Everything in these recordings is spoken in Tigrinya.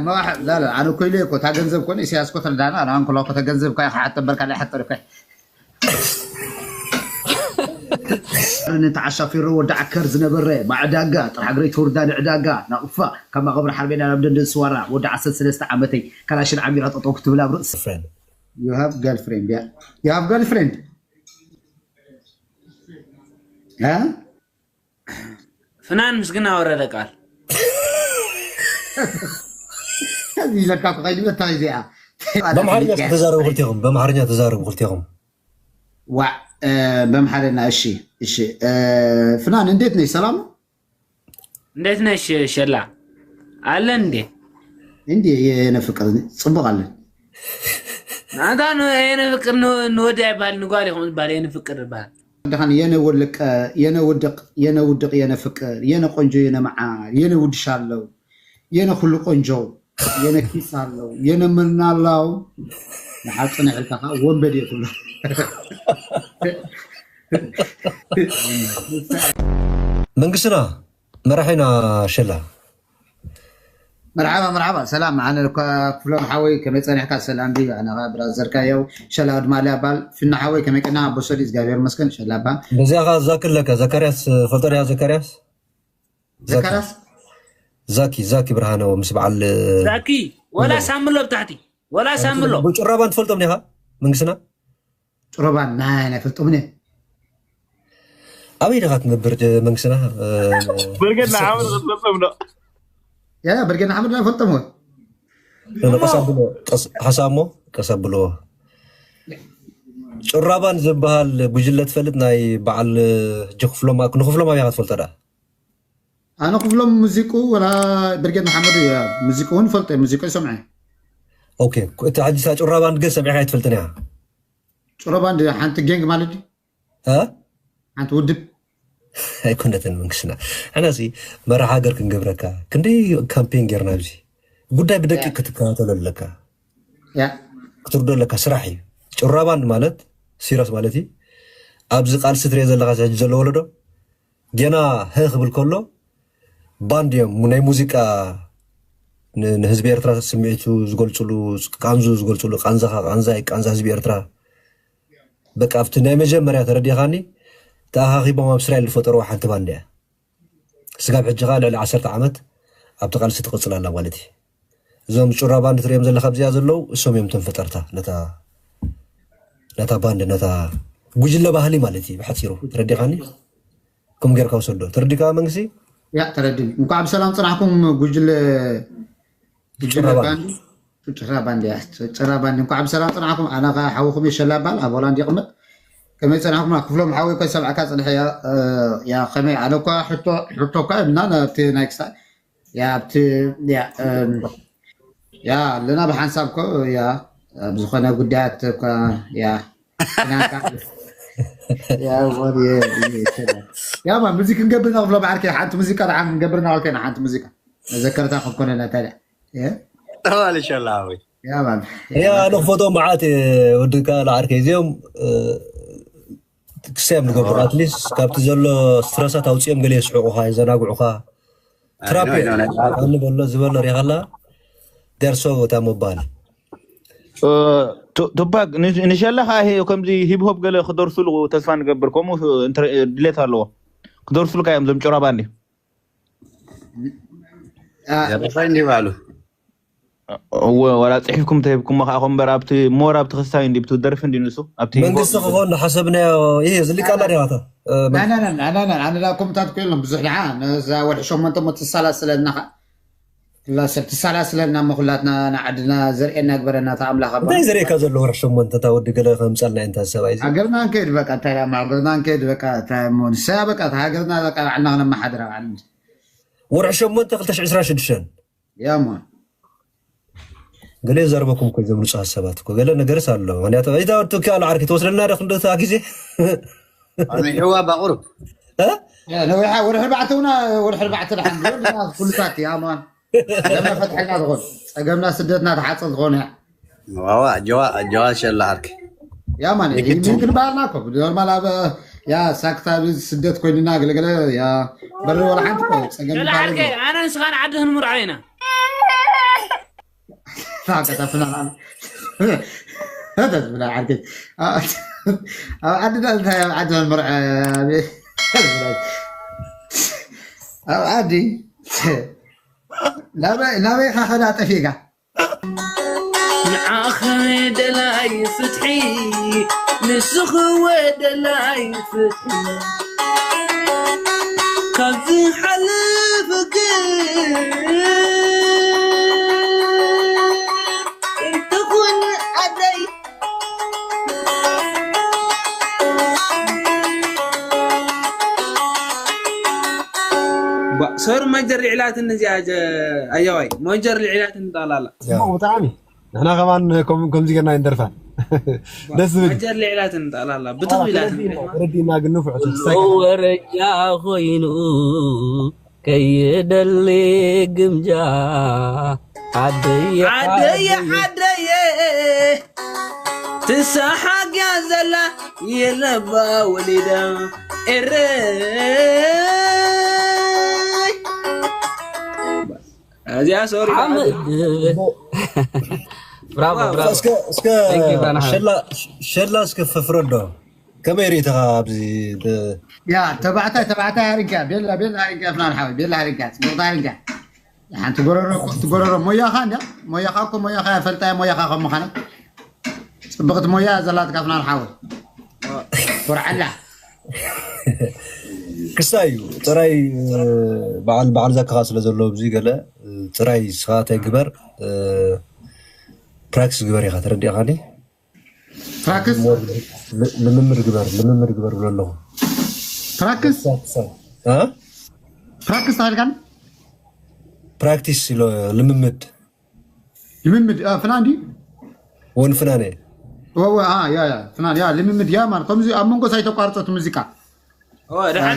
መዋሕ ላላ ኣነ ኮይለ እኮ ታገንዘብ ኮነ ኢሳያስ ኮ ተረዳና ኣነ ኣንኮላ ኮ ተገንዘብ ካይ ሓጠበርካ ላይ ሓጠርካ ንተዓሻፊሮ ወዲ ዓከር ዝነበረ ማዕዳጋ ጥራሕ ግረይ ተወርዳ ንዕዳጋ ናቕፋ ካብ ማቐብር ሓርቤና ናብ ደንደን ስዋራ ወዲ ዓሰርተ ሰለስተ ዓመተይ ካላሽን ዓሚራ ጠጠው ክትብል ኣብ ርእሲ Friend. You have girlfriend yeah. You have girlfriend? ها? ፍናን ምስግና ወረደ ቃል ይለካ እኮ ከይዲ መታ እዚኣ በምሓርኛ ተዛረቡ ክልቴኹም፣ በምሓርኛ ተዛረቡ ክልቴኹም። ዋ በምሓርና እሺ እሺ ፍናን እንዴት ነሽ ሰላም እንዴት ነሽ ሸላ አለን እንዴ እንዴ የነ ፍቅር ጽቡቅ አለን ናታ የነ ፍቅር ንወዲ አይባል ንጓል ይኹም ይባል የነ ፍቅር ይባል ደኻን የነ ወልቀ የነ ውድቅ የነ ውድቅ የነ ፍቅር የነ ቆንጆ የነ መዓር የነ ውድሻለው የነ ኩሉ ቆንጆ የነ ኪስ ኣለው የነ ምናላው ንሓፅነ ሕልካኻ ወንበድ እየ ትብሎ መንግስትና መራሒና ሸላ መርሓባ መርሓባ ሰላም ኣነ እኳ ክፍሎም ሓወይ ከመይ ፀኒሕካ ሰላም ድዩ ኣነ ብራዘርካ የው ሸላ ድማ ሊያ ባል ፍና ሓወይ ከመይ ቀና ኣቦ ሰዲ እግዚኣብሔር መስገን ሸላ ባል በዚኣ ኸዓ ዛኪ ኣለካ ዘካርያስ ፈልጦ ድያ ዘካርያስ ዘካርያስ ዛኪ ዛኪ ብርሃነ ምስ በዓል ዛኪ ወላ ሳምሎ ብታሕቲ ወላ ሳምሎ ጭራባን ትፈልጦም ዲኻ መንግስትና ጭሮባን ናይ ናይ ፈልጦም ነ ኣበይ ዲኻ ትነብር መንግስትና ብርጌድ ንሓመድ ክትፈልጦም ዶ ያ ብርጌድ ንሓመድ ናይ ፈልጦም ወይ ቀስ ኣብሎ ቀስ ሓሳሞ ቀስ ኣብሎ ጭራባን ዝበሃል ጉጅለ ትፈልጥ ናይ በዓል ጅክፍሎም ንክፍሎም ኣብያ ክትፈልጦ ዳ ኣነ ክፍሎም ሙዚቁ ወላ ብርጌድ ንሓመዱ ሙዚቁ እውን ፈልጦ ሙዚቁ ይሰምዐ ኦኬ እቲ ሕጂ ጭራባን ግን ሰሚዕካ ኣይትፈልጥን እያ ጭሮባን ሓንቲ ጌንግ ማለት ድዩ ሓንቲ ውድብ ኣይኮነትን መንግስትና ሕና ሲ መራሕ ሃገር ክንገብረካ ክንደይ ካምፔን ጌርና ኣብዚ ጉዳይ ብደቂቅ ክትከታተሎ ኣለካ ክትርዶ ኣለካ ስራሕ እዩ ጭራባንድ ማለት ሲረስ ማለት እዩ ኣብዚ ቃልሲ ትሪኦ ዘለካ ሕጂ ዘሎ ወለዶ ገና ህ ክብል ከሎ ባንድ እዮም ናይ ሙዚቃ ንህዝቢ ኤርትራ ስምዒቱ ዝገልፅሉ ቃንዙ ዝገልፅሉ ቃንዛኻ ቃንዛ ቃንዛ ህዝቢ ኤርትራ በቃ ኣብቲ ናይ መጀመርያ ተረዲኻኒ ተኣኻኺቦም ኣብ እስራኤል ዝፈጠርዋ ሓንቲ ባንድ እያ ስጋብ ሕጂ ኸዓ ልዕሊ ዓሰርተ ዓመት ኣብቲ ቃልሲ ትቕፅል ኣላ ማለት እዩ እዞም ጩራ ባንድ ትሪኦም ዘለካ ኣብዚኣ ዘለዉ እሶም እዮም ተንፈጠርታ ነታ ነታ ባንድ ነታ ጉጅለ ባህሊ ማለት እዩ ብሓፂሩ ተረዲኻኒ ከም ጌርካ ውሰዶ ተረዲካ መንግስቲ ያ ተረድኒ እንኳዕ ብሰላም ፅናሕኩም ጉጅለ ጉጅለ ባንዲ ጭራ ባንዲ ያ ጭራ ባንዲ እንኳዕ ብሰላም ፅናሕኩም ኣነ ሓውኩም የሸላ ባል ኣብ ሆላንድ ይቕመጥ ከመይ ፅናሕኩም ክፍሎም ሓወይ ኮይ ሰብዕካ ፅንሐ ያ ከመይ ኣነ እኳ ሕቶ እኳ እና ናብቲ ናይ ክሳ ያ ኣብቲ ያ ያ ኣለና ብሓንሳብ ኮ ያ ኣብ ዝኾነ ጉዳያት እኳ ያ ያ ሙዚ ክንገብር ነኽፍሎ ባዓልከ ሓንቲ ሙዚቃ ደሓን ክንገብር ነኽልከና ሓንቲ ሙዚቃ መዘከርታ ክንኮነና ታዲያ ተባልሸላ ወይ ያ ማለት ያ ንክፈቶም መዓት ወድካ ለዓርከ እዚኦም ክሰም ዝገብሩ ኣትሊስት ካብቲ ዘሎ ስትረሳት ኣውፅኦም ገለ የስሕቑኻ የዘናግዑኻ ትራፕ ኣንበሎ ዝበሎ ሪኻላ ደርሶ እታ ምባል ቱፓክ ንሸላ ከዓ ከምዚ ሂፕሆፕ ገለ ክደርሱሉ ተስፋ ንገብር ከምኡ ድሌት ኣለዎ ክደርሱልካ እዮም ዞም ጭራ ባንዲ ዘረፋይ እንዲህ ባሉ እወ ዋላ ፅሒፍኩም ተሂብኩሞ ከዓ ኮምበር ኣብቲ ሞር ኣብቲ ክስታይ እንዲ ብቲ ደርፊ እንዲ ንሱ ኣብቲ መንግስቲ ክኾን ሓሰብናዮ ይሄ ዝሊቃላ ዲዋታ ኣነ ዳ ኮምታት ኮይሎም ብዙሕ ደሓ ነዛ ወርሒ ሸሞንተ ሞ ትሳላስለና ከዓ ኩላ ሰብ ትሳላስለና እሞ ኩላትና ንዓድና ዘርእየና ግበረና እታ ኣምላኽ ኣባ እንታይ ዘርእየካ ዘሎ ወርሒ ሸሞንተ እታ ወዲ ገለ ከምፀልና እንታ ሰብኣይ እዚ ሃገርና ንከይድ በቃ እንታይ ዳማ ሃገርና ንከይድ በቃ እንታይ እሞ ንሳ በቃ እታ ሃገርና በቃ ባዕልና ክነመሓድራ ባዕልና ወርሒ ሸሞንተ ክልተ ሽሕ ዕስራን ሽዱሽተን ያሞ ገለ ዘርበኩም እኮ ዘም ንጹሃት ሰባት እኮ ገለ ነገርስ ኣሎ ምክንያቱ እዛ ወዲ ትኪ ኣሎ ዓርኪ ትወስደልና ዶ ክንዶ እታ ግዜ ኣነ ሕዋ ባቁሩብ ነዊሓ ወርሒ ኣርባዕተ ውና ወርሒ ኣርባዕተ ድሓን ኩልታት ያማ ጸገምና ፈትሐልና ዝኾን ጸገምና ስደትና ተሓጸ ዝኾነ ዋዋ ኣጀዋ ኣጀዋ ሸላ ዓርኪ ያማ ምን ክንባልና እኮ ኖርማል ኣብ ያ ሳክታ ስደት ኮይንና ገለገለ ያ በሪ ወላ ሓንቲ እኮ ጸገም ሸላ ዓርከይ ኣነ ንስኻን ዓዲ ክንምርዖ ኢና ከተፍና። ተስብላ ዓርከይ። ኣብ ዓድና እንታይ ኣብ ዓድና መርዓ። ኣብ ዓዲ ናበይ ናበይ ኻኸዳ ጠፊእካ? ንዓኺ ደላይ ፍትሒ፣ ንስኺ ወደላይ ፍትሒ፣ ካብ ዝሓልፍ ግን እንትኹን ኣደይ ሶር መጀር ልዕላትን እዚኣ ኣየዋይ መጀር ልዕላትን ጣላላ ብጣዕሚ ንሕና ከማን ከምዚ ገርና ይንደርፋ ደስ ዝብል መጀር ልዕላትን ጣላላ ብትኽ ኢላትን ረዲና ግን ንፍዑ ወረጃ ኮይኑ ከይደሊ ግምጃ ዓደየ ዓደየ ዓደየ ትሰሓግያ ዘላ የለባ ወሊዳ ኤረይ እዚኣ ሶሪ ብራቮ ብራቮ እስከ እስከ ሸላ ሸላ እስከ ፈፍረዶ ከመይ ርኢትኻ ኣብዚ ያ ተባዕታይ ተባዕታይ ሃሪጋ ቤላ ቤላ ሃሪጋ ፍናን ሓወይ ቤላ ሃሪጋ ጽቡቕታ ሃሪጋ ሓንቲ ጎረሮ ትጎረሮ ሞያኻ እንዳ ሞያኻ እኮ ሞያኻ ፈልጣያ ሞያኻ ከም ምዃና ጽብቕቲ ሞያ ዘላትካ ፍናን ሓወይ ኮርዓላ ክስታይ እዩ ጥራይ በዓል በዓል ዘካኻ ስለ ዘሎ ኣብዚ ገለ ጥራይ ስኻ እንታይ ግበር ፕራክቲስ ግበር ኢኻ ተረዲእኻኒ ፕራክቲስ ልምምድ ግበር ልምምድ ግበር ብሎ ኣለኹ ፕራክቲስ ፕራክቲስ ተባልካን ፕራክቲስ ኢሎ ልምምድ ልምምድ ፍናን ድዩ ወን ፍናን እየ ያ ያ ፍናን ያ ልምምድ ያ ማለት ከምዚ ኣብ መንጎ ሳይተቋርፀት ሙዚቃ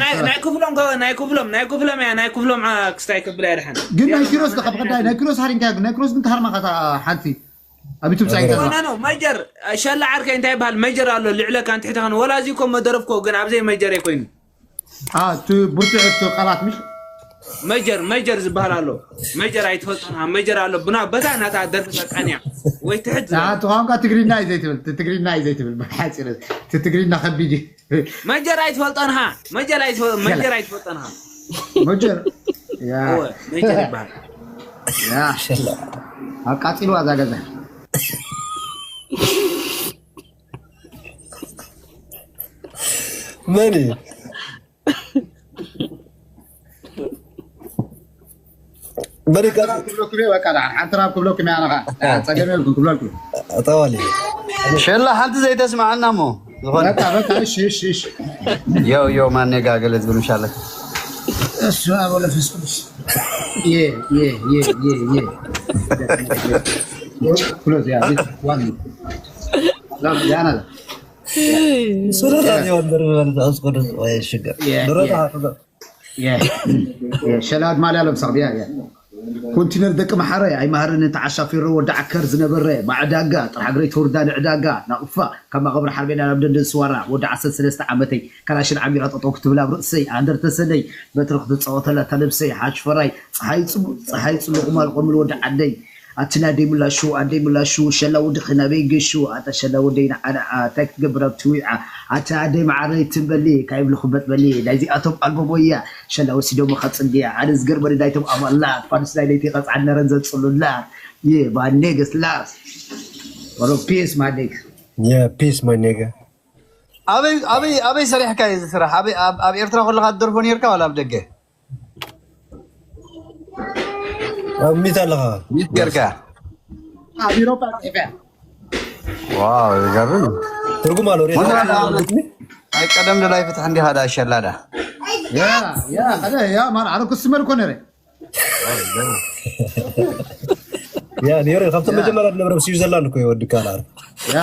ናይ ክፍሎም ናይ ክፍሎም ናይ ክፍሎም እያ ናይ ክፍሎም ክስታይ ክብል እያ ድሓን ግን ናይ ኪሮስ ካብ ቀዳይ ናይ ኪሮስ ሃሪንካ ናይ ኪሮስ ግን ተሃርማኻ ሓንቲ ኣብ ዩቱብ ሳይት ኖ ኖ መጀር ሸላ ዓርከይ እንታይ ይበሃል መጀር ኣሎ ልዕለካ ንትሕቲ ኸን ወላ እዚ ኮ መደረፍኮ ግን ኣብዘይ መጀር ኮይኑ እቲ ብርቱዕ እቲ ቃላት ምሽ መጀር መጀር ዝበሃል ኣሎ መጀር ኣይትፈልጦን መጀር ኣሎ ብና በታ ናታ ደርፊ ቀንያ ወይ ትሕት እቲ ቋንቋ ትግርኛ እዩ ዘይትብል እቲ ትግርኛ እዩ ዘይትብል ብሓፂር እቲ ትግርኛ ከቢድ እዩ መጀር ኣይትፈልጦንሃ መጀር ኣይትፈ- መጀር ኣይትፈልጦንሃ መጀር ያ እወ መጀር ይበሃል ያ ኣቃፂልዋ እዛ ገዛ መን እዩ መን እዩ ክብለኩም እየ በቃ ደሓን ሓንቲ ናብ ክብለኩም እየ ኣነ ከዓ ፀገም የልኩም ክብለልኩም ጠዋሊ ሸላ ሓንቲ ዘይተስማዓና እሞ ዝኾነ በቃ በቃ እሺ እሺ እሺ ዮ ዮ ማኔጋ ገለ ዝብል ምሻለ እሱ ኣብ መንፈስ ቅዱስ የ የ የ የ የ ክሎዝ ያ ቤት ዋን ላም ያና ሱረታ ወንበር መንፈስ ቅዱስ ወይ ሽግር ዱረታ ሸላድ ማልያ ለብሳ ያ ያ ኮንቲነር ደቂ መሓረ ኣይማሃርን ተዓሻፊሮ ወዲ ዓከር ዝነበረ ማዕዳጋ ጥራሕ ግረይ ተወርዳ ንዕዳጋ ናቕፋ ካብ ማቐብር ሓርቤና ናብ ደንደን ስዋራ ወዲ ዓሰርተ ሰለስተ ዓመተይ ካላሽን ዓሚራ ጠጠው ክትብል ኣብ ርእሰይ ኣንደር ተሰነይ በትሪ ክትፃወተላ እታ ነብሰይ ሓሽፈራይ ፀሓይ ፅቡቅ ፀሓይ ፅሉቅ ማልቆምል ወዲ ዓደይ ኣቲ ናደይ ምላሹ ኣደይ ምላሹ ሸላ ወድኺ ናበይ ገሹ ኣታ ሸላ ወደይ ንዓ ንዓ እንታይ ክትገብር ኣብቲ ዊዓ ኣቲ ኣደይ መዓረይ ትንበሊ ካይብልኹ በጥበሊ ናይዚኣቶም ኣልቦም ወያ ሸላ ወሲዶም ኸፅንግያ ኣነ ዝገርመኒ ናይቶም ኣባላት ፋንስ ናይ ለይቲ ቐፅዓን ነረን ዘፅሉላ ይ ባኔ ገስላስ ሮ ፒስ ማኔግ Yeah, peace, my nigga. ኣበይ ኣበይ ኣበይ ሰሪሕካ እዩ ዝስራሕ ኣበይ ኣብ ኣብ ኤርትራ ከለካ ትደርፎ ነርካ ዋላ ኣብ ደገ ኣብ ሚት ኣለኻ ሚት ገርካ ኣብ ኢሮፓ ፅሒፈ ዋው ይገርም ትርጉም ኣሎ ሬ ወላ ኣይ ቀደም ደላይ ፍትሕ እንዲኻ ዳ ሸላዳ ያ ያ ቀደ ያ ማን ዓረኩ ስመል ኮ ነረ ያ ነረ ካብቶም መጀመርያ ዝነበረ ስዊዘርላንድ እኮ ይወድካ ላ ያ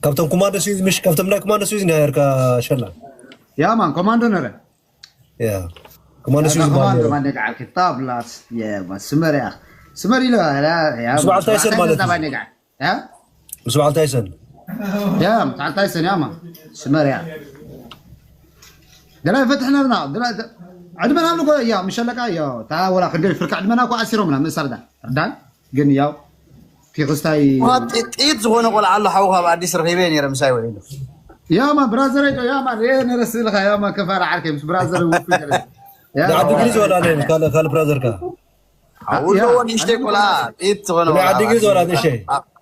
ካብቶም ኮማንዶ ስዊዝ ምሽ ካብቶም ናይ ኮማንዶ ስዊዝ ናይ ርካ ሸላ ያ ማን ኮማንዶ ነረ ያ ኮማንዶ ስዊዝ ኮማንዶ ማለት ማን ደቃ ክታብ ላስ ያ ስመር ያ ስመር ኢለ ያ ያ ስብዓት ታይሰን ማለት እዩ። ባኔጋ ያ ምስ በዓል ታይሰን ያ ምስ በዓል ታይሰን ያ ማን ስመር ያ ገላይ ፈትሕና ና ገላይ ዕድመና ንኮ ያ ምሸለቃ ያ ታ ወላ ክንደይ ፍርካ ዕድመና ኮ ኣሲሮምና መሳርዳ ርዳን ግን ያው ፊክስታይ ጥይት ዝኾነ ቆልዓ ኣሎ ሓው ካብ ኣዲስ ረኺበ ነይረ ምሳይ ውዒሉ። ያማ ብራዘረይ ዶ ያማ የ ነረስልኻ ያማ ከፋር ዓርከይ ምስ ብራዘር ውፊ ዓዲ ግሪዝ ወላ ካልእ ካልእ ብራዘርካ ኣለዎ ንእሽተይ ቆልዓ ጥይት ዝኾነ ናይ ዓዲ ግሪዝ ወላ ንእሸይ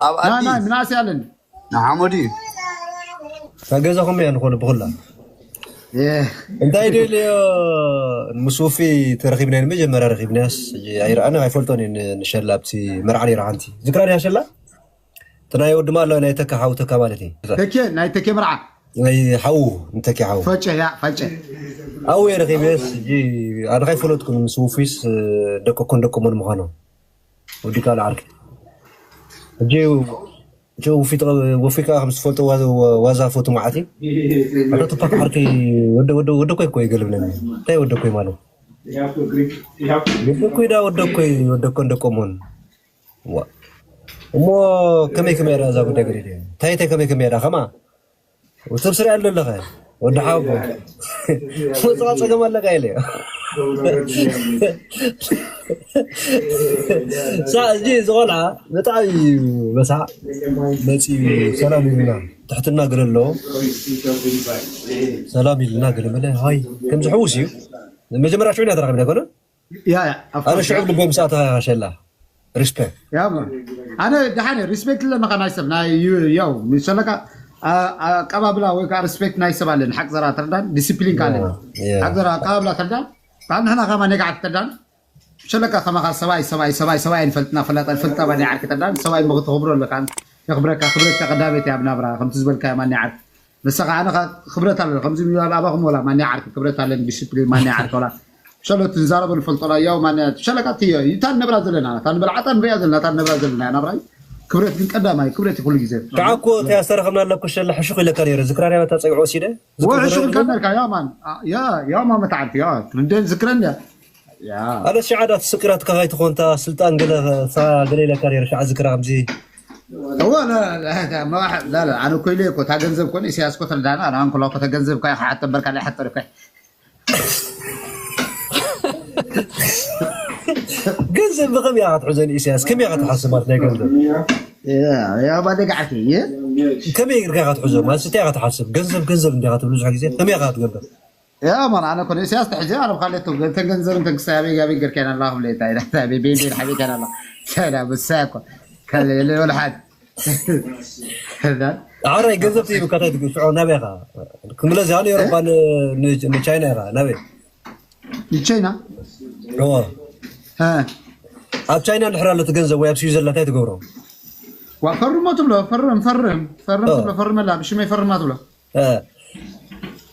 ኣብ ኣዲስ ምናስ ያለን ንሓመዱ እዩ ካብ ገዛኹም እያ ንኾነ ብኹላ እንታይ ደልዮ ምስ ውፊ ተረኺብና መጀመርያ ረኺብናያስ ኣይረኣና ኣይፈልጦን እዩ ንሸላ ኣብቲ መርዓ ነይራ ሓንቲ ዝክራ ያ ሸላ እቲ ናይ ወዲ ማሎ ናይ ተካ ሓው ተካ ማለት እዩ ተኬ ናይ ተኬ መርዓ ናይ ሓው ንተኪ ሓው ፈጨ ያ ፈጨ ኣው የረኺብስ ኣነ ከይፈለጥኩ ምስ ውፊስ ደቀኮን ደቀሞን ምዃኖም ወዲ ካልእ ዓርኪ ሕጂ ወፊት ወፊካ ከም ዝፈልጦ ዋዛ ፎቶ ማዓት እዩ ኣቶ ቱፓክ ዓርኪ ወደ ወደ ወደ ኮይ ኮይ ገልብለኒ እንታይ ወደ ኮይ ማለት ወደ ኮይ ዳ ወደ ኮይ ወደ ኮን ደቀሞን ዋ እሞ ከመይ ከመይ ዳ እዛ ጉዳይ ገዲድ እንታይ እንታይ ከመይ ከመይ ዳ ከማ ውስብ ስሪ ኣሎ ኣለኸ ወዲ ሓቦ ወፅዋ ፀገም ኣለካ ኢለ ሳ እዚ እዚ ቆልዓ ብጣዕሚ እዩ በሳዕ መፂኡ ሰላም ይልና ትሕትና ገለ ኣለዎ ሰላም ይልና ገለ መለ ሃይ ከምዚ ሕውስ እዩ መጀመርያ ሽዑ ኢና ተራኺብና ኣይኮነ ያ ያ ኣነ ሽዑ ልበይ ምስ ኣተኻ ሸላ ሪስፔክት ያ ኣነ ደሓነ ሪስፔክት ኣለና ናይ ሰብ ናይ ያው ምሰለካ ኣቀባብላ ወይ ከዓ ሪስፔክት ናይ ሰብ ኣለን ሓቅ ዘራ ተርዳን ዲስፕሊን ካለ ሓቅ ዘራ ኣቀባብላ ተርዳን ባል ንሕና ከማ ነጋዓት ተርዳን ሸለካ ከማኻ ሰብኣይ ሰብኣይ ሰብኣይ ሰብኣይ ንፈልጥና ፈላጣ ንፈልጣ ባኒ ዓርክ ተርዳን ሰብኣይ ምኽትኽብሮ ኣለካ የኽብረካ ክብረት ተቀዳቤት ኣብ ናብራ ከምቲ ዝበልካ ማኒ ዓርክ ንስኻ ኣነ ክብረት ኣለኒ ከምዚ ኣብ ኣባኹም ወላ ማኒ ዓርክ ክብረት ኣለኒ ዲስፕሊን ማኒ ዓርክ ወላ ሸሎ ትንዛረቦ ንፈልጦ ላ ያው ማንያ ትሸለቃ ትዮ ይታን ነብራ ዘለና ታን በልዓታ ንሪያ ዘለና ታን ነብራ ዘለና ናብራይ ክብረት ግን ቀዳማይ ክብረት ኩሉ ግዜ ከዓ እኮ ተያስተረኸብና ኣለኩ ሸለ ሕሹኽ ኢለካ ነይረ ዝክራርያ መታ ፀግዖ ወሲደ ወሕሹ ኢልካ ነርካ ያ ማን ያ ያ ማ መታዓልቲ ያ ትርደን ዝክረን ያ ያ ኣነ ሽዓዳ ትስቅራት ካኻይ ትኾንታ ስልጣን ገለ ሳ ገለ ኢለካ ነይረ ሽዓ ዝክራ ከምዚ እዋ ኣነ ኮይለ እኮ እታ ገንዘብ ኮነ ኢሳያስ ኮ ተረዳና ኣነ ኣንኮላ ኮ ተገንዘብ ካ ሓጠበርካ ላይ ሓጠርካ ገንዘብ ብኸም እያ ክትሕዞ ንኢሳያስ ከመይ እያ ክትሓስብ ማለት ናይ ገንዘብ ያባ ደጋዕቲ እየ ከመይ ኢልካ ክትሕዞ ማለት እንታይ ክትሓስብ ገንዘብ ገንዘብ እንዲኻ ትብል ብዙሕ ግዜ ከመይ ኢኻ ክትገብር ያ ማን ኣነ ኮነ ኢሳያስ ተሕዚ ኣነ ካልቱ ገንተን ገንዘብ እንተን ክሳያበይ ጋበይ ገርካይና ኣላ ክብለ እንታይ ቤቤን ሓቤት ያላ ኣላ ሳይዳ ብሳያ ኮ ከለ የለ ወላ ሓድ ዓራይ ገንዘብ ትሂብካ እንታይ ትግስዖ ናበይ ኢኻ ክምለስ ኢኻ ንኤውሮፓ ንቻይና ኢኻ ናበይ ንቻይና እዎ ኣብ ቻይና እንድሕር ኣሎ እቲ ገንዘብ ወይ ኣብ ስዊዘርላንድ እንታይ ትገብሮ ዋ ፈርሞ ትብሎ ፈርም ፈርም ፈርም ትብሎ ፈርመላ ብሽመይ ፈርማ ትብሎ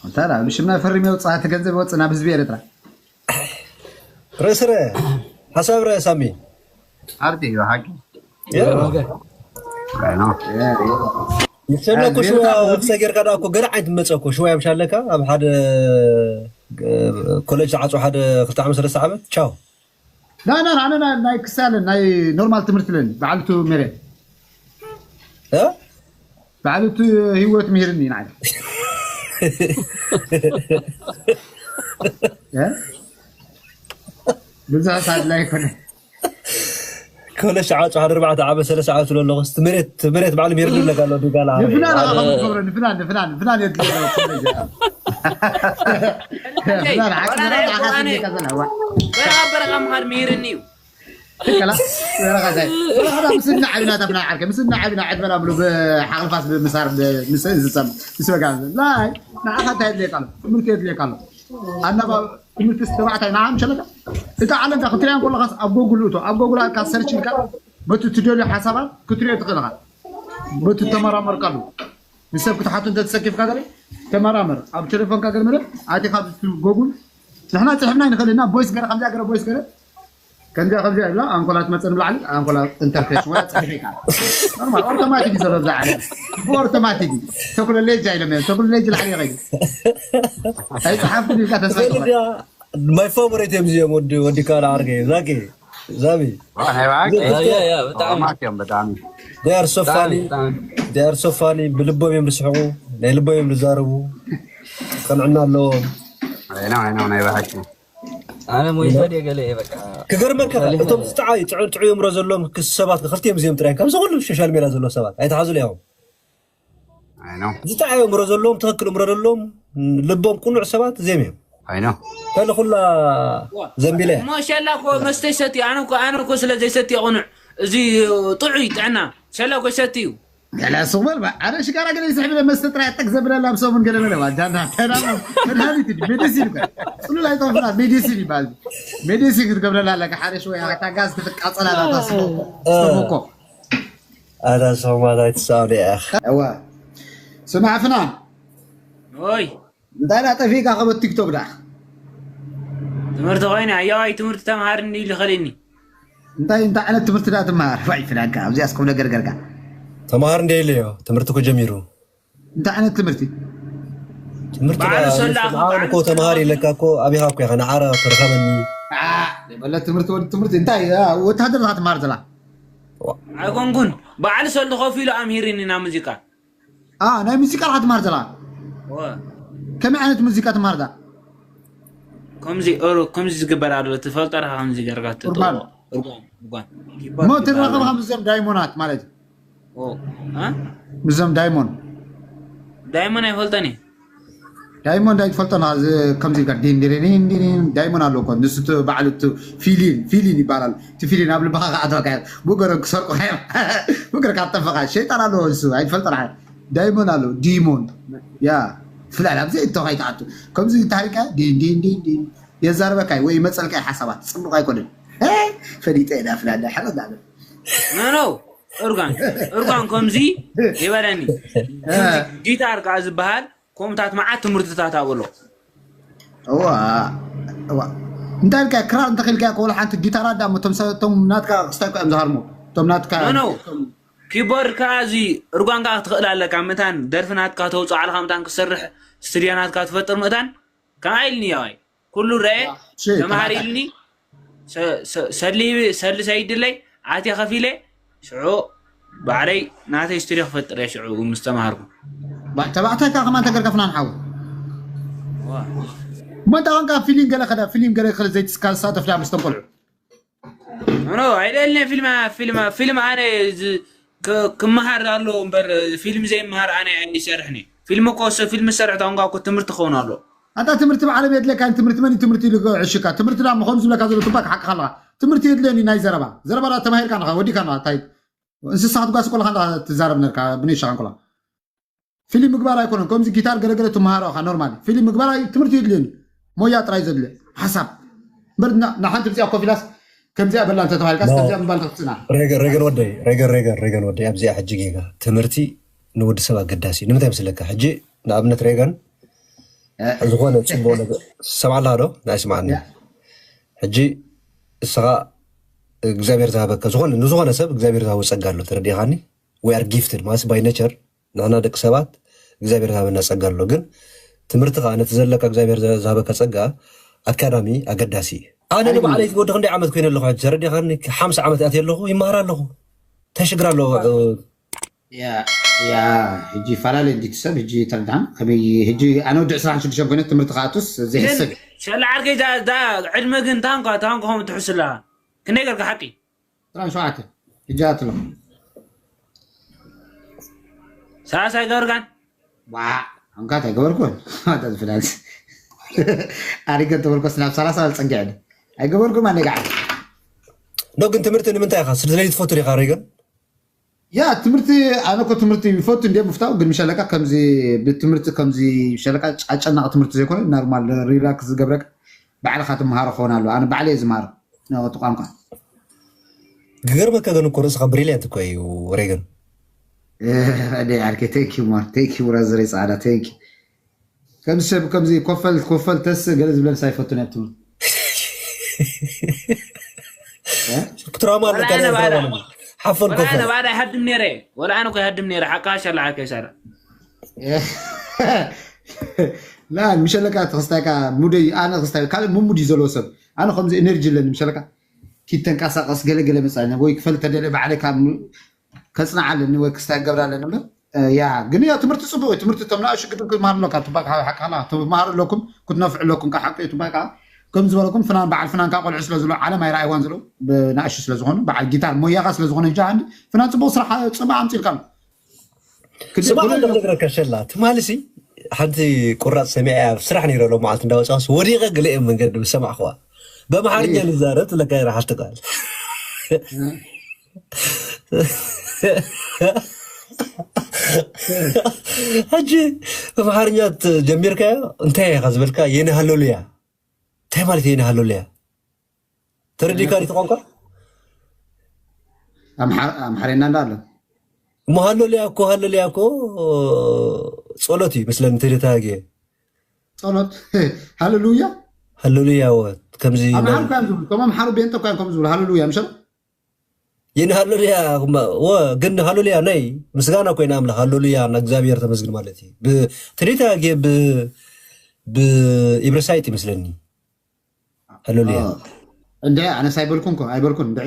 እንታይ ብሽመይ ፈርም የውፅእ እቲ ገንዘብ ይወፅእ ናብ ህዝቢ ኤርትራ ርእስረ ሓሳብ ረ ሳሚ ሓቂ እዩ ሓቂ ይሰለኩ ሽዋ ክሰ ጌርካ ዳ እኮ ገለ ዓይነት መፀ እኮ ሽዋ ያምሻለካ ኣብ ሓደ ኮሌጅ ተዓፅው ሓደ ክልተ ዓመት ሰለስተ ዓመት ቻው ና ና ኣነ ናይ ክሳለን ናይ ኖርማል ትምህርቲ ለን በዓልቱ ሜሬ በዓልቱ ህይወት ምሂርኒ ንዓይ ብዙሕ ሳድላ ይኮነ ከለ ሸዓ ሸዓ ኣርባዕተ ዓመት ሰለስተ ዓመት ስለ ኣለኹ እስቲ መሬት መሬት ባዕሉ ሜርዱ ኣለካ ኣሎ ድጋላ ንፍናን ኣኻ ገብረ ንፍናን ንፍናን ንፍናን የድልዮ ፍናን ዓቅምና ዓቅምና ከዘናዋ በረኻ በረኻ ምኻድ ምሂርኒ እዩ ትከላ በረኻ ዛይ በረኻ ምስና ዓብና ተፍና ዓርከ ምስና ዓብና ዕድመና ብሉ ብሓቕልፋስ ብምሳር ምስ እንስሳም ምስ በጋ ላይ ንዓኻ እንታይ የድልየካ ኣሎ ትምህርቲ የድልየካ ኣሎ ኣናባ ትምህርቲ ዝተባዕታይ ንዓም ሸለካ እቲ ዓለም ዳ ክትሪያ ከለኻስ ኣብ ጎጉል እቶ ኣብ ጎጉል ኣካ ሰርች ኢልካ በቲ ትደልዮ ሓሳባት ክትሪኦ ትኽእል ኢኻ በቲ ተመራመርካሉ ንሰብ ክትሓቱ እንተተሰኪፍካ ገለ ተመራመር ኣብ ቴሌፎንካ ገለ መለ ኣቲ ካብ ጎጉል ንሕና ፅሕፍና ይንኽእል እና ቦይስ ገረ ከምዚኣ ገረ ቦይስ ገረ ከምዚኣ ከምዚኣ ይብላ ኣንኮላ ትመፀ ንብላዕሊ ኣንኮላ ኢንተርፌስ ወላ ፅሕፍ ኢልካ ኖርማል ኦቶማቲክ ይሰሎ ብዛ ዓለም ብኦቶማቲክ ተኩለሌጅ ኣይለም ተኩለሌጅ ላዕሊ ይኸይድ ኣይፀሓፍኩ ኢልካ ተስፋ ይቆረጥ my favorite እዮም እዚኦም ወዲ ወዲ ካላ ዓርከይ ዛኪ ዛቢ ናይ ብሓቂ ያ ያ ብጣዕሚ ማት እዮም ብጣዕሚ they are so funny they are so funny ብልቦም እዮም ዝስሕቁ ናይ ልቦም እዮም ዝዛረቡ ቅንዕና ኣለዎም ኣይና ኣይና ናይ ብሓቂ ኣነ ሞይተ ድየ ገለ እየ በቃ ክገርመካ እቶም ዝጠዓዩ ጥዑይ ጥዑይ እምሮ ዘለዎም ክስ ሰባት ክልቲኦም እዚኦም ጥራይ ካብዚ ኩሉ ሶሻል ሜድያ ዘለዉ ሰባት ኣይተሓዙ እዮም። ኣይ ነው ዝጠዓዩ እምሮ ዘለዎም ትኽክል እምሮ ዘለዎም ልቦም ቅኑዕ ሰባት እዚኦም እዮም። ኣይ ነው ከልኩላ ዘንቢለ እያ። እሞ ሸላ እኮ መስተ ይሰቲ ኣነ እኮ ኣነ እኮ ስለ ዘይሰቲ ቅኑዕ እዚ ጥዑይ ጥዕና ሸላ እኮ ይሰቲ እዩ። ገለ ሱቕ በል ባ- ኣረ ሽጋራ ገለ ይስሕብ ኢለ መስተ ጥራይ ጠቅ ዘብለላ ኣብ ሰሙን ገለ በለ ባ- ዳና ተራማ መድሃኒት እዩ ሜዲሲን እኮ ጽሉል ኣይጠፍና ሜዲሲን ይባል። ሜዲሲን ክትገብረላ ኣለካ ሓደ ሽወይ ኣታ ጋዝ ክትቃጸላ ናታ ስሞኮ ኣታ ሰማት ኣይትሳውደ እያ። እዋ ስማዕ ፍናን ኦይ እንታይ ዳ ጠፊእካ ከበ ቲክቶክ ዳ ትምህርቲ ኮይነ ኣያዋይ ትምህርቲ ተምሃርኒ ኢሉ ኸሊኒ እንታይ እንታይ ዓይነት ትምህርቲ ዳ ትመሃር ዋይ ፍናንካ ኣብዚኣ ስኩም ነገር ገርካ ተምሃር እንደ ኢለዮ ትምህርቲ እኮ ጀሚሩ። እንታይ ዓይነት ትምህርቲ ትምህርቲ በዓል ዳ- ሰላ ተምሃር እኮ ተምሃር ኢለካ እኮ ኣቢኻ እኮ ኢኻ ንዓረ ተርኸበኒ። በለ ትምህርቲ ወዲ ትምህርቲ እንታይ ያ፣ ወታደር ዳ ትመሃር ዘላ ኣይኮንኩን በዓል ሰሉ ከፊሉ ኣምሂርኒ ናብ ሙዚቃ አ ናይ ሙዚቃ ዳ ትመሃር ዘላ ወ ከመይ ዓይነት ሙዚቃ ትመሃር ዳ ከምዚ ኦሮ ከምዚ ዝግበር ኣሎ ትፈልጦ ዳ ከምዚ ገርካ ቁርባን። ቁርባን ቁርባን ሞ ትራኸብ ከም እዞም ዳይሞናት ማለት እዩ ኦ አ ምስዞም ዳይሞንድ ዳይሞን ኣይፈልጠን እየ ዳይሞንድ ኣይትፈልጦ ና እዚ ከምዚ ኢልካ ዲን ዲን ዲን ዲን ዲን ዳይሞንድ ኣለዎ እኮ ንሱ እቲ ባዕሉ እቲ ፊሊን ፊሊን ይባላል እቲ ፊሊን ኣብ ልብኻ ከኣተወካ እዮም ብገሮም ክሰርቁ እዮም ብገሮም ካብ ጠፈኻ ሸይጣን ኣለዎ ንሱ ኣይትፈልጦ ና ዳይሞንድ ኣለዎ ዲሞንድ ያ ፍላል ኣብዚ እቶ ከይትኣቱ ከምዚ ታሪካ ዲን ዲን ዲን ዲን የዛርበካ እዩ ወይ ይመፀልካ እዩ ሓሳባት ፅቡቅ ኣይኮነን ፈሊጠ ኢና ፍላል ሕረድ ኣለ ኖ ኖ እርጋን እርጋን ከምዚ ይበለኒ ጊታር ከዓ ዝበሃል ከምታት መዓት ትምህርትታት ኣብሎ እዋ እዋ እንታይ ኢልካ ክራር እንተኺልካ ከወላ ሓንቲ ጊታራ ዳ እቶም ሰብ- እቶም ናትካ ክስታይ እኮ እዮም ዝሃርሙ እቶም ናትካ ኖ ኖ ኪቦርድ ከዓ እዚ እርጓን ከዓ ክትኽእል ኣለካ ምታን ደርፊ ናትካ ተውፅእ ዓልካ ምታን ክሰርሕ ስቱድዮ ናትካ ትፈጥር ምእታን ከምኣ ኢልኒ ያዋይ ኩሉ ረአ ሸይ ተምሃር ኢልኒ ሰ- ሰ- ሰሊ ሰሊ ሰይድለይ ኣትየ ከፊለ ሽዑ ባዕለይ ናተይ ስቱድዮ ክፈጥር እየ ሽዑ ምስ ተምሃርኩ ተባዕታይ ካ ከማን ተገርካ ፍናን ሓው መጣ ኮንካ ፊሊም ገለ ከዳ ፊሊም ገለ ከለ ዘይትስካሳተፍ ዳ ምስቶም ቆልዑ ኖ ኣይደልነ ፊልም ፊልም ፊልም ኣነ ዝ- ክ- ክመሃር ኣለዎ እምበር ፊልም ዘይመሃር ኣነ ኣይሰርሕን እየ ፊልም እኮ ስ- ፊልም ዝሰርሕ ተንኳ እኮ ትምህርቲ ክኸውን ኣለዎ ኣታ ትምህርቲ ብዓለም የድለካ ትምህርቲ መን እዩ ትምህርቲ ኢሉ ዕሽካ ትምህርቲ ዳ ምኾኑ ዝብለካ ዘሎ ትባክ ሓቅካ ኣለካ ትምህርቲ የድለኒ ናይ ዘረባ ዘረባ ዳ ተማሂርካ ኣለካ ወዲካ ኣለካ እንታይ እንስሳ ክትጓስ ከለካ ኣለካ ትዛረብ ነርካ ብንሻ ከንኮላ ፊልም ምግባር ኣይኮነን ከምዚ ጊታር ገለገለ ትመሃሮ ኢኻ ኖርማል ፊልም ምግባር ኣይ- ትምህርቲ የድልየኒ ሞያ ጥራይ ዘድልዮ ሓሳብ እምበር ና- ንሓንቲ ብዚኣ ኮፍ ኢላስ ከምዚኣ በላ እንተተባሂልካስ ከምዚኣ ምባል ተፍትና ሬገን ሬገን ወደይ ሬገን ሬገን ሬገን ወደይ ኣብዚኣ ሕጂ ጌጋ ትምህርቲ ንወዲ ሰብ ኣገዳሲ እዩ ንምንታይ ምስለካ ሕጂ ንኣብነት ሬገን ዝኾነ ፅቡቅ ነገር ሰምዓላ ዶ ናይ ስምዓኒ ሕጂ እስኻ እግዚኣብሔር ዝሃበካ ዝኾነ ንዝኾነ ሰብ እግዚኣብሔር ዝሃቦ ፀጋ ኣሎ ተረዲኻኒ we are gifted ማለት by nature ንሕና ደቂ ሰባት እግዚኣብሔር ዝሃበና ፀጋ ኣሎ ግን ትምህርቲ ከዓ ነቲ ዘለካ እግዚኣብሔር ዝሃበካ ፀጋ ኣካዳሚ ኣገዳሲ እዩ ኣነ ንባዕለይ ወዲ ክንደይ ዓመት ኮይነ ኣለኹ ተረዲኻኒ ሓምሳ ዓመት ኣትየ ኣለኹ ይመሃር ኣለኹ እንታይ ሽግር ኣለዎ ያ ያ ሕጂ ይፈላለ እንዲ ሰብ ሕጂ ተረዳን ከመይ ሕጂ ኣነ ወዲ ዕስራን ሽዱሽተን ኮይነ ትምህርቲ ክኣቱስ ዘይሕሰብ እዩ ሸላ ዓርከይ እዛ እዛ ዕድመ ግን ታንኳ ታንኳ ከም ትሕስላ ክንደይ ገርካ ሓቂ ዕስራን ሸውዓተ ሕጂ ኣትሎ ሰላሳ ኣይገበርካን ዋ ኣንካት ኣይገበርኩን ኣታ ዝፍላል ኣሪገ ተበልኮስ ናብ ሰላሳ ጸጊዐ ኣይገበርኩም ኣነ ጋዓ ዶ ግን ትምህርቲ ንምንታይ ኢኻ ስለዘይ ትፈቱ ዲኻ ሬገን ያ ትምህርቲ ኣነ እኮ ትምህርቲ ይፈቱ እንደ ምፍታው ግን ምሸለካ ከምዚ ብትምህርቲ ከምዚ ምሸለካ ኣጨናቂ ትምህርቲ ዘይኮነ ኖርማል ሪላክስ ዝገብረካ ባዕልካ ትምሃሮ ክኾን ኣሎ ኣነ ባዕለ እየ ዝምሃሮ እቲ ቋንቋ ክገርመካ ግን እኮ ርእስኻ ብሪልያንት እኮ እዩ ሬገን ኣደ ዓርከይ ቴንክ ዩ ማር ቴንክ ዩ ብራዘር ፃዕዳ ቴንክ ከም ሰብ ከምዚ ኮፈል ኮፈል ተስ ገለ ዝብለን ሳይፈቱን ኣብ ትምህርቲ ትራማ ኣለካ ወላ ኣነ ባዳ- ሓፈን ወላ ኣነ ኮፈል ባዳ ይሃድም ነይረ ወላ ኣነ እኮ ይሃድም ነይረ ሓቃ ሸላ ዓርከይ ሰራ ላ ምሸለካ ተክስታይካ ሙደይ ኣነ ክስታይ ካልእ ምሙድ እዩ ዘለዎ ሰብ ኣነ ከምዚ ኤነርጂ ኣለኒ ምሸለካ ኪተንቀሳቀስ ገለገለ መፃ ወይ ክፈል ተደለ ባዕለካ ከፅናዓለኒ ወይ ክስታይ ገብራለኒ እምበር ያ ግን ያ ትምህርቲ ፅቡቅ እዩ ትምህርቲ እቶም ንኣሹ ግድን ክትመሃር ኣለካ ትባል ሓካና ትመሃር ኣለኩም ክትነፍዕ ኣለኩም ካብ ሓቂ እዩ ትባል ከዓ ከም ዝበለኩም ፍናን በዓል ፍናን ካብ ቆልዑ ስለ ዝብሎ ዓለም ኣይረኣይዋን ዝብሎ ብናእሹ ስለ ዝኾኑ በዓል ጊታር ሞያኻ ስለ ዝኾነ ጃሃኒ ፍናን ፅቡቅ ስራሕ ፅቡቅ ኣምፂልካ ኣሎ። ክደ- ስማዕ ክደ- እንደነገረካ ሸላ ትማልሲ ሓንቲ ቁራፅ ሰሚዐያ ኣብ ስራሕ ነይረ ሎ መዓልቲ እንዳወፃስ ወዲቀ ገለ እዮም መንገዲ ዝሰማዕክዋ በኣምሓርኛ ንዛረብ ትለካ ይረ ሓንቲ ቃል ሕጂ ኣምሓርኛ ጀሚርካዮ እንታይ ኢኻ ዝበልካ የንሃለሉያ እንታይ ማለት የንሃለሉያ ተረዲካ ዲቲ ቋንቋ ኣምሓሬና እንዳ ኣሎ እሞ ሃለሉያ እኮ ሃለሉያ እኮ ጸሎት እዩ መስለኒ ተደታጌ ጸሎት ሃለሉያ ሃለሉያ ወ ከምዚ ኣምሓሩ ኳ ዝብሉ ከም ኣምሓሩ ቤንጠ ኳ ከም ዝብሉ ሃለሉያ ምሸ ይን ሃለሉያ ወ ግን ሃለሉያ ናይ ምስጋና ኮይና ኣምላኽ ሃለሉያ ንእግዚኣብሔር ተመስግን ማለት እዩ ተደታጌ ብኢብረሳይጥ ይመስለኒ ሃለሉያ እንደ ኣነስ ኣይበልኩን ኣይበልኩን እንደ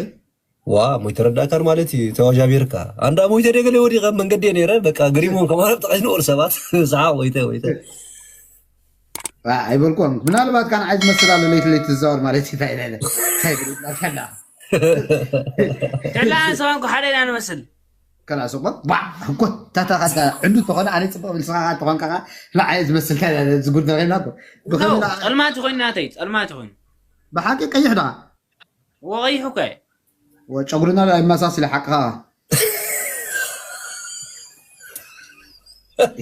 ዋ ሞይ ተረዳእካን ማለት እዩ ተዋጃቢርካ ኣንዳ ሞይ ተደገለ ወዲቀ መንገዲ ነረ በቃ ግሪሞን ከማለት ጠቂስ ንቁር ሰባት ሰዓ ወይተ ወይተ ኣይበልኩም ምናልባት ካን ዓይ ዝመስል ኣሎ ለይቲ ለይቲ ዝዛወር ማለት እዩ እንታይ ኢለ እንታይ ኢለ ከላ ከላ ሰባን ሓደ ኢና ንመስል ከላ ሱቆ ባ እኮ ታታ ካታ ዕንዱ ተኾነ ኣነ ጽቡቅ ብል ስኻ ተኾን ከኻ ንዓይ ዝመስል እንታይ ኢለ ዝጉድ ዘረና እኮ ጸልማት ይኾይኑ ናተይ ጸልማት ይኾይኑ ብሓቂ ቀይሕ ደኻ ወቀይሕ እኮ ጨጉርና ኣይመሳስል ሓቅኻ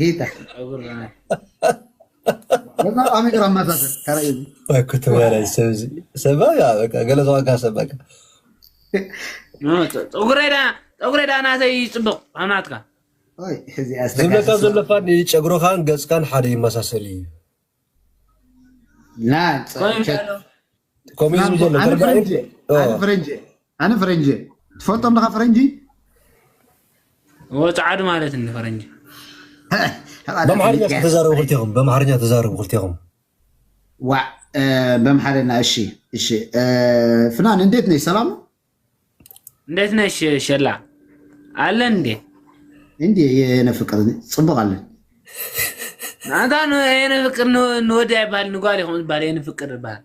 ሂታ በጣም ኣሚቅራ መሳሰል ተረእዩ ክትበረ ሰብዚ ሰባ በቃ ገለ ተዋጋ ሰብ በቃ ፀጉረይ ዳ ፀጉረይ ዳ ናተይ ይፅብቕ ናትካ ዝብለካ ዘለካ ጨጉርኻን ገፅካን ሓደ ይመሳሰል እዩ ና ኮሚዝም ዘሎ ኣነ ፈረንጂ ኣነ ፈረንጂ ትፈልጦም ደኻ ፈረንጂ ጸዓዱ ማለት እንዲ ፈረንጂ በምሓርኛ ተዛረቡ ክልቴኹም በምሓርኛ ተዛረቡ ክልቴኹም ዋ በምሓርኛ እሺ እሺ ፍናን እንዴት ነሽ ሰላም ነው እንዴት ነሽ ሸላ አለን እንዴ እንዴ የነ ፍቅር ጽቡቅ አለን አንታ የነ ፍቅር ንወዲ አይባል ንጓል ይኹም ይባል የነ ፍቅር ይባል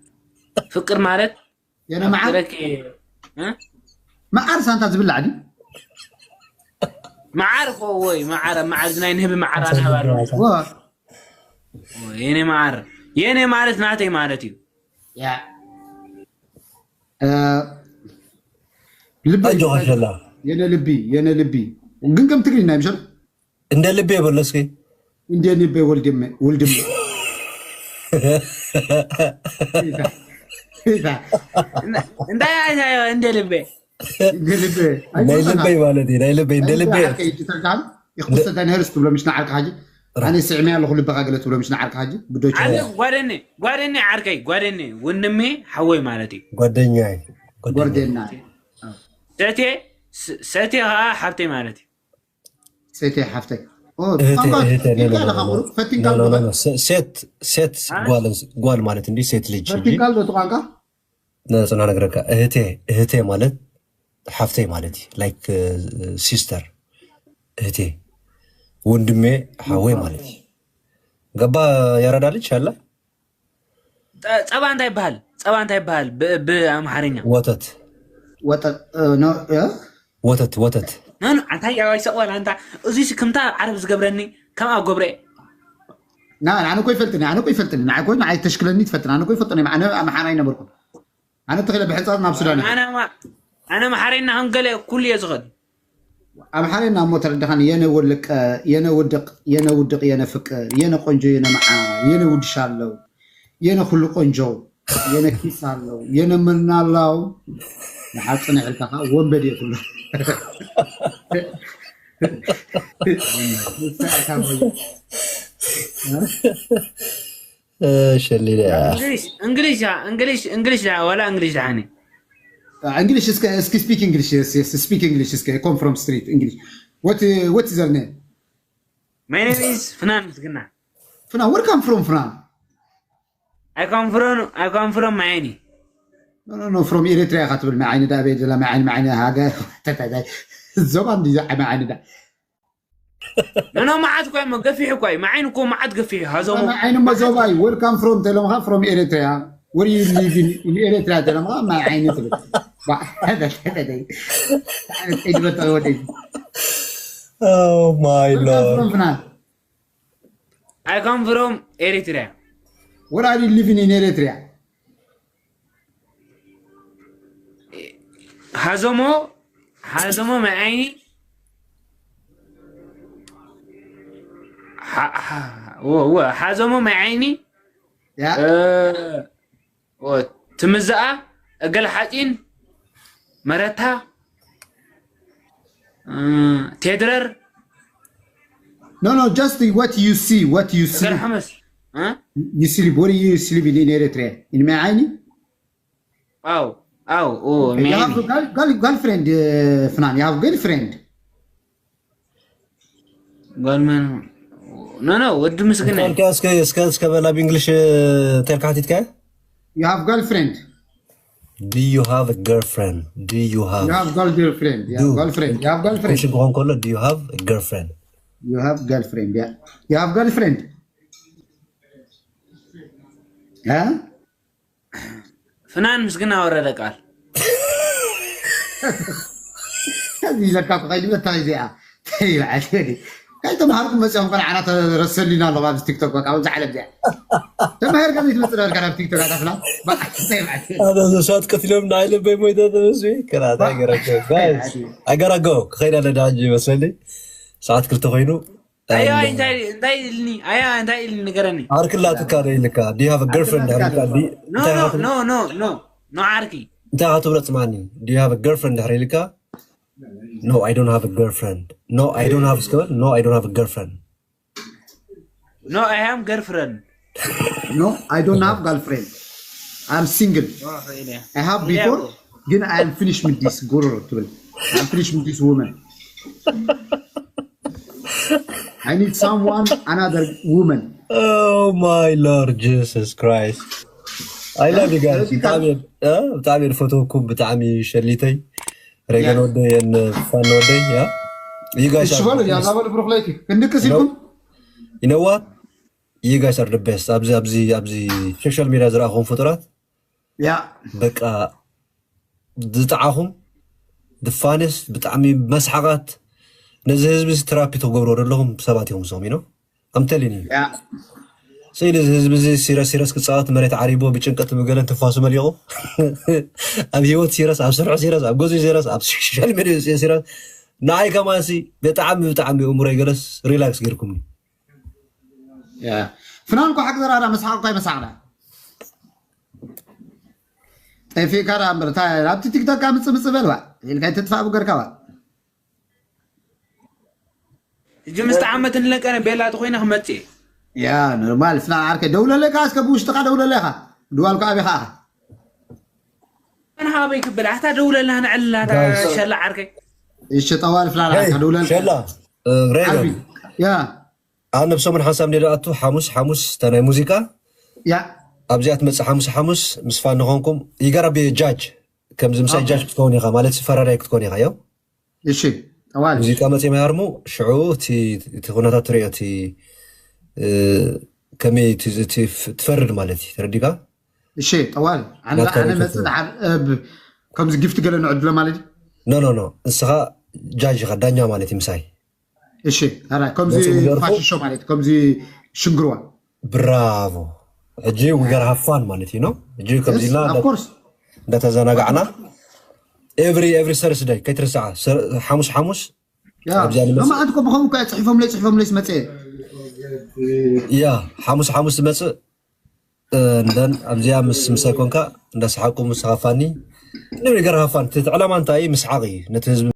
ፍቅር ማለት የነ መዓር መዓር ሳንታ ዝብላዕ ድዩ መዓር እኮ ወይ መዓር መዓር ናይ ንህቢ መዓር ኣናባሉ የኔ መዓር የኔ ማለት ናተይ ማለት እዩ ልቢ ኣጆኻሸላ የነ ልቢ የነ ልቢ ግን ከም ትግርኛ ይምሸል እንደ ልቤ በሎ እስኪ እንደ ልቤ ወልድሜ ወልድሜ እንታይ እንደ ልቤ ናይ ልበይ ማለት እዩ ናይ ልበይ እንደ ልቤ ይክሰተን ህርስ ትብሎ ምሽ ንዓርካ ሓጂ ኣነ ስዕሜ ኣለኹ ልበኻ ገለ ትብሎ ምሽ ንዓርካ ሓጂ ብዶች ጓደኒ ጓደኒ ዓርከይ ጓደኒ ውንሜ ሓወይ ማለት እዩ ጓደኛ ጓደና ሰቴ ሰቴ ከዓ ሓብተይ ማለት እዩ ሰቴ ሓፍተይ ሴት ጓል ማለት እንዲ ሴት ልጅ ፈቲንካል ዶ ቋንቋ ነፅና ነግረካ እህቴ እህቴ ማለት ሓፍተይ ማለት እዩ ላይክ ሲስተር እህቴ ወንድሜ ሓወይ ማለት እዩ ገባ ያራዳ ልጅ አለ ጸባ እንታይ ይበሃል ጸባ እንታይ ይበሃል ብኣምሓርኛ ወተት ወተት ወተት ኣንታ ያዋይ ሰቕዋል ኣንታ እዚ ክምታ ዓረብ ዝገብረኒ ከም ኣብ ገብረ ና ኣነ ኮ ይፈልጥኒ ኣነ ኮ ይፈልጥኒ ንዓይ ኮ ንዓይ ተሽክለኒ ትፈልጥኒ ኣነ ኮ ይፈልጥኒ ኣነ ኣምሓራ ኣይነበርኩን ኣነ ተኺለ ብሕፃን ናብ ሱዳን ኣነ ኣምሓሬና ከም ገለ ኩሉ እየ ዝኽእል ኣምሓሬና እሞ ተረዳኻኒ የነ ወልቅ የነ ውድቅ የነ ውድቅ የነ ፍቅር የነ ቆንጆ የነ መዓ የነ ውድሻ ኣለው የነ ኩሉ ቆንጆ የነ ኪስ ኣለው የነ ምናላው ንሓፅነ ሕልካኻ ወንበድ እየ ትብሎ ሸሊለ እንግሊሽ እንግሊሽ እንግሊሽ ወላ እንግሊሽ ደሓኒ English is can speak English. Yes, yes. Speak English. Is come from street English. What uh, what is your name? My name is ፍናን ምስግና። ፍናን where come from ፍናን? I come from I come from ማይኒ። No no no from Eritrea ካትብል ማይኒ ዳቤ ጀላ ማይኒ ማይኒ ሃገ ተታታይ ዞባ እንዲ ማይኒ ዳ ነኖ መዓት እኮ እሞ ገፊሕ እኮ እዩ መዓይን እኮ መዓት ገፊሕ ሃዞሞ መዓይን እሞ ዞባ እዩ where come from ተሎምኻ from Eritrea Where you living in Eritrea? Tell me, my I need to. But I don't know. Oh my lord. I come from Eritrea. Where are you living in Eritrea? Hazomo, Hazomo, my I need. Hazomo, my I need. Yeah. ትምዝኣ፣ እገል ሓፂን፣ መረታ፣ ቴድረር። No, no, just what you see, what you see. እገል ሓመስ። You sleep, where you sleep in Eritrea? In my I need? Aw, aw, You have a girl, girl, girlfriend, uh, Fnan, you have girlfriend. ጓልመን። No, no, ወዲ ምስግና። እስከ እስከ እስከ በላ ብእንግሊሽ ተልካ ሓቲትካ። You have girlfriend. Do you have a girlfriend? Do you have You have girl girlfriend. You have girlfriend. You have girlfriend. ሽን ክኾን ከሎ do you have a girlfriend? You have girlfriend. Yeah. You have girlfriend. Yeah. ፍናን ምስግና ወረደ ቃል። ከዚ ዘካ ክኸይድ መታ እዚኣ። ይብዓል። ካይ ተምሃርኩም መጽኦም ቆልዓ ተረሰሊና ኣሎ ኣብዚ ቲክቶክ በቃ ኣብዚ ዓለም እዚኣ። ተማሂር ከም ትመጽእ ነበርካ ናብ ቲክቶክ ኣታፍና። በቃ ይብዓል። ኣነ ሻት ቀትሎም ንዓይ ልበይ ሞይተ ተመስዊ። ከራታ ገረገ። Guys, I gotta go. ክኸይድ ኣለ ዳጅ ይመስለኒ። ሰዓት ክልተ ኮይኑ። ኣያ እንታይ እንታይ ኢልኒ ኣያ እንታይ ኢልኒ ንገረኒ። ዓርክላትካ ዶ ኢልካ? Do you have a girlfriend? ድሕሪ ኢልካ ዲ- No, እንታይ no, ኢኻ ትብሎ? No, no, no, no, ዓርኪ። እንታይ ኢኻ ትብሎ? ስማኒ። Do you have a girlfriend? ድሕሪ ኢልካ? No, I don't have a girlfriend. No, I don't have እስከ በል። No, I don't have a girlfriend. No, I am girlfriend. No, I don't have girlfriend. I'm single. I have before ግን I am finished with this ጉሮሮ ትብል። I am finished with this woman. I need someone, another woman. Oh my Lord Jesus Christ. I love you guys. ብጣዕሚ እ? ብጣዕሚ ፈተውኩም፣ ብጣዕሚ ሸሊተይ። ሬገን ወደይ፣ ፋን ወደይ። ያ you guys እሺ are በሉ ያላ በሉ ብሩክ ለይቲ ክንድቅስ ኢልኩም You know what? You guys are the best. ኣብዚ ኣብዚ ኣብዚ social media ዝረኣኹም ፍጡራት ያ በቃ ዝጠዓኹም፣ the funniest፣ ብጣዕሚ መስሓቓት፣ ነዚ ህዝቢ እዚ therapy ትገብርዎ ዘለኹም ሰባት ኢኹም ንስኹም። You know? I'm telling you. ያ ስኢሉ እዚ ህዝቢ እዚ serious serious ክፃወት መሬት ዓሪቦ ብጭንቀት ብገለን ትንፋሱ መሊቑ ኣብ ህይወት serious፣ ኣብ ስርሑ serious፣ ኣብ ገዝኡ serious፣ ኣብ social media serious። ንዓይ ከማሲ ብጣዕሚ ብጣዕሚ እምሮይ ገለስ relax ጌርኩምኒ። ፍናን እኮ ሓቂ ዘራዳ መስሓቅ እኮ ኣይመሳቅና ጠፊእካ ዳ እምበር እንታይ ኣብቲ ቲክቶክ ካ ምጽእ ምጽእ በልዋ ኢልካ ኣይትጥፋእ ብገርካዋ ሕጂ ምስ ተዓመት ንለቀነ ቤላ ተኮይነ ክመጽእ እየ። ያ ኖርማል ፍናን ዓርከይ ደውለለካ እስከ ብውሽጥኻ ደውለለኻ ድዋልኩ ኣቢኻ ኣነ ሃበይ ክብል ኣታ ደውለልና ንዕልላታ ሸላ ዓርከይ እሺ ጠዋል ፍናን ዓርከይ ደውለል ሸላ ሬገን ያ ኣብ ነብሶምን ሓንሳብ እንደ ኣቱ ሓሙስ ሓሙስ እታ ናይ ሙዚቃ ያ ኣብዚኣ ትመፅእ ሓሙስ ሓሙስ ምስ ፋን ንኾንኩም ይገራ ብጃጅ ከምዚ ምሳይ ጃጅ ክትከውን ኢኻ ማለት ፈራዳይ ክትከውን ኢኻ ዮ እሺ ጠዋል ሙዚቃ መፅእ ማያርሙ ሽዑ እቲ እቲ ኩነታት ትሪኦ እቲ እ፣ ከመይ እቲ እቲ ፍ- ትፈርድ ማለት እዩ ተረዲካ እሺ ጠዋል ኣነ ናትካ ኣነ ሪፖርት መፅእ ደሓር እ፣ ብ- ከምዚ ጊፍት ገለ ንዕድሎ ማለት እዩ ኖ ኖ ኖ ንስኻ ጃጅ ኢኻ ዳኛ ማለት እዩ ምሳይ እሺ ኣራ ከምዚ መፅእ ዝገርፎ ፋሽን ሾው ማለት እዩ ከምዚ ሽንግርዋ ብራቮ ሕጂ we gotta have fun ማለት እዩ ነው ሕጂ ከምዚ ኢልና of course እንዳተዘናጋዕና every every Thursday ከይትርስዓ ሰ- ሓሙስ ሓሙስ ያ ኣብዚኣ ንመፅእ። መማዓት እኮ ብኸምኡ እኮ እያ ፅሒፎምለይ ፅሒፎምለይ ዝመፀ ያ ሓሙስ ሓሙስ ዝመፅእ እንደን ኣብዚኣ ምስ ምሳይ ኮንካ እንዳሰሓቁ ምስ ሃፋኒ ንብሪ ገር ሃፋን እቲ ዕላማ እንታይ እዩ? ምስሓቅ እዩ ነቲ ህዝቢ